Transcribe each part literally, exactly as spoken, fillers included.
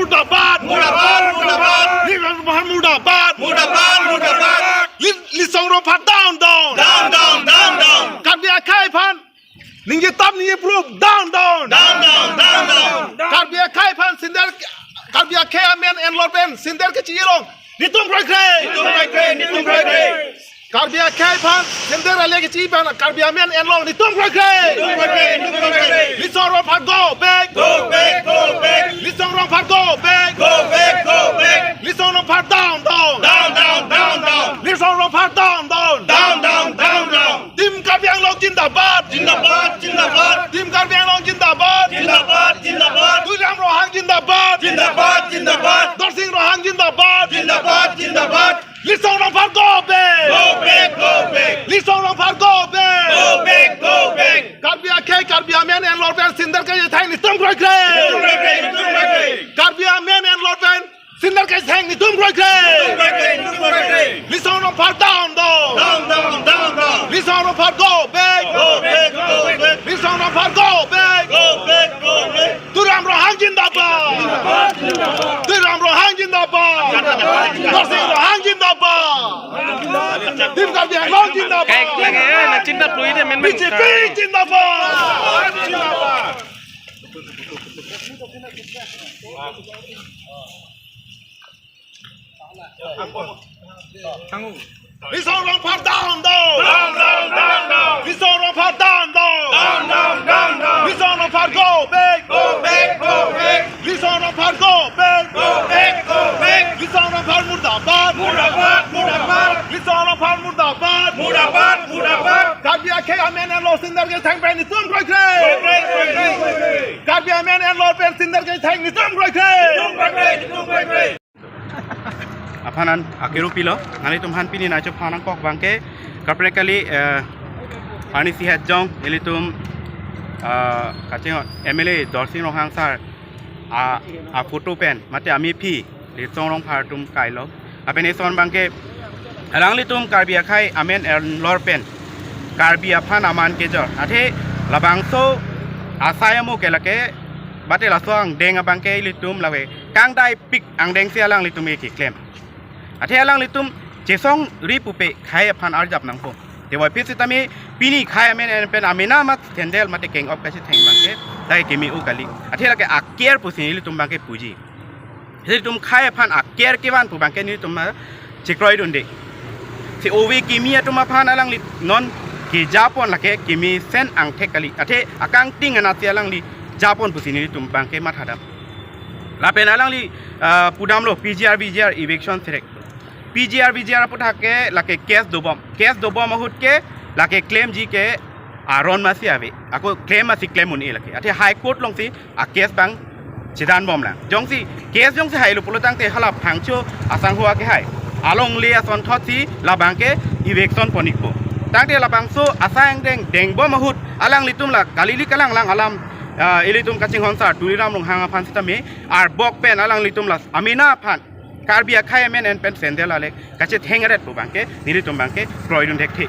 Murdabad! Murdabad! Murdabad! Litsong Rongphar murdabad! Murdabad! Murdabad! Li-, Litsong Rongphar down, down! Down, down, down, down! Karbi akhei aphan ningje tap ningje proof, down, down! Down, down, down, down! Karbi akhei aphan sender, Karbi akhei amen enlor pen sender kechi-i along netum kroikre! Netum kroikre, netum kroikre! Karbi akhei aphan sender ale kechi-i pen Karbi amen enlor netum kroikre! Netum kroikre, netum kroikre! Litsong Rongphar go back! Go back, go back! Litsong Rongphar go back! Go back, go back! Litsong Rongphar down, down! Down, down, down, down! Litsong Rongphar down, down! Down, down, down, down! Team Karbi Anglong zindabad! Zindabad, zindabad! Team Karbi Anglong zindabad! Zindabad, zindabad! Tuliram Ronghang zindabad! Zindabad, zindabad! Dorsing Ronghang zindabad! Zindabad, zindabad! Litsong Rongphar go back! Go back, go back! Litsong Rongphar go back! Go back, go back! Karbi akhei, Karbi amen enlor pen sender ketheng netum kroikre! Netum kroikre, netum kroikre! Karbi amen enlor pen sender ketheng netum kroikre! Netum kroikre, netum kroikre! Litsong Rongphar down, down! Down, down, down, down! Litsong Rongphar go back! Go back, go back! Litsong Rongphar go back! Go back, go back! Tuliram Ronghang zindabad! Tuliram Ronghang zindabad! Dorsing Ronghang zindabad! Team Karbi Anglong zindabad! Kaik lagi, eh, na cinta pelui dia main-main. B J P zindabad! Zindabad! Litsong Rongphar down, down! Down, down, down, down! Litsong Rongphar down, down! Down, down, down, down! Litsong Rongphar go back! Go back, go back! Litsong Rongphar go back! Go back, go back! Litsong Rongphar murdabad! Murdabad, murdabad! Litsong Rongphar murdabad! Murdabad, murdabad! Karbi akhei amen enlor sender ketheng pen netum kroikre! Kroikre, kroikre, kroikre! Karbi amen enlor pen sender ketheng netum kroikre! Netum kroikre, netum kroikre! Aphan an akero pilo, nanglitum aphan pini nangchephan nangkok abangke, kaprek kali, eh, arnisi het jong, ilitum, ah, kaching M L A Dorsing Ronghang sir, a, a photo pen, mate amephi, Litsong Rongphar atum kailo. Lapen eson abangke, alanglitum Karbi akhei amen enlor pen, Karbi aphan aman kejor. Athe labangso asai amo ke lake, mate laso angdeng abangke ilitum lake kangdai pik angdengsi alanglitum ke keklem. Athe alanglitum chesongri pupe khei aphan arjap nangpo. Teboi pi sitame pini khei amen en pen amena mat sandal mate keng-op kachetheng abangke, dai keme-o kali. Athe lake aker pusi ilitum abangke puji. Ilitum khei aphan aker kevan pu abangke nelitum ma chekroidunde. Si ove kimi atum aphan alangli non kejapon lake kemesen angthek kali. Athe akangting anatsi alangli japon pusi nelitum abangke mathadam. Lapen alangli, ah, pudamlo P G R, V G R eviction sirek. P G R, V G R aputhak ke lake case dobom. Case dobom ahut ke lake klemji ke aron masi ave. Ako klem masi klem un-e lake. Athe High Court alongsi a case abang chedanbomlang. Jongsi case jongsi hailo pulotangte hala Phangcho asangho akehai alongle asonthotsi labangke eviction pon-ikpo. Tangte labangso asai angdeng dengbom ahut alanglitum la kalili kalanglang alam, ah, ilitum kachinghon sir Tuliram Ronghang aphan sitame arbok pen alanglitum la amena aphan Karbi akhei amen en pen sandal ale kachetheng aret pu abangke nelitum abangke kroidun thekthe.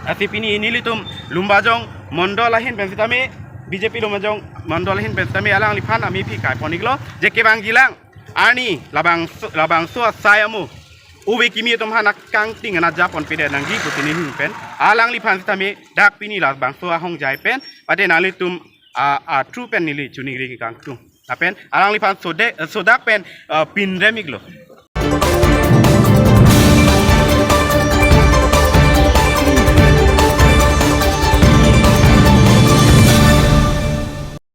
Lasi pini nelitum Lumbajong mondol ahin pen sitame, B J P Lumbajong mondol ahin pen sitame alangliphan amephi kaipon-iklo, je kevangjilang arni labangso, labangso asai amo ove kimi atum aphan akangting anat japon pide nangji pusi nelihin pen alangliphan sitame dak pini labangso ahongjai pen mate nanglitum a, a through pen neli choningri kangtung. Lapen alangliphan sode, sodak pen, ah, pinrem-iklo.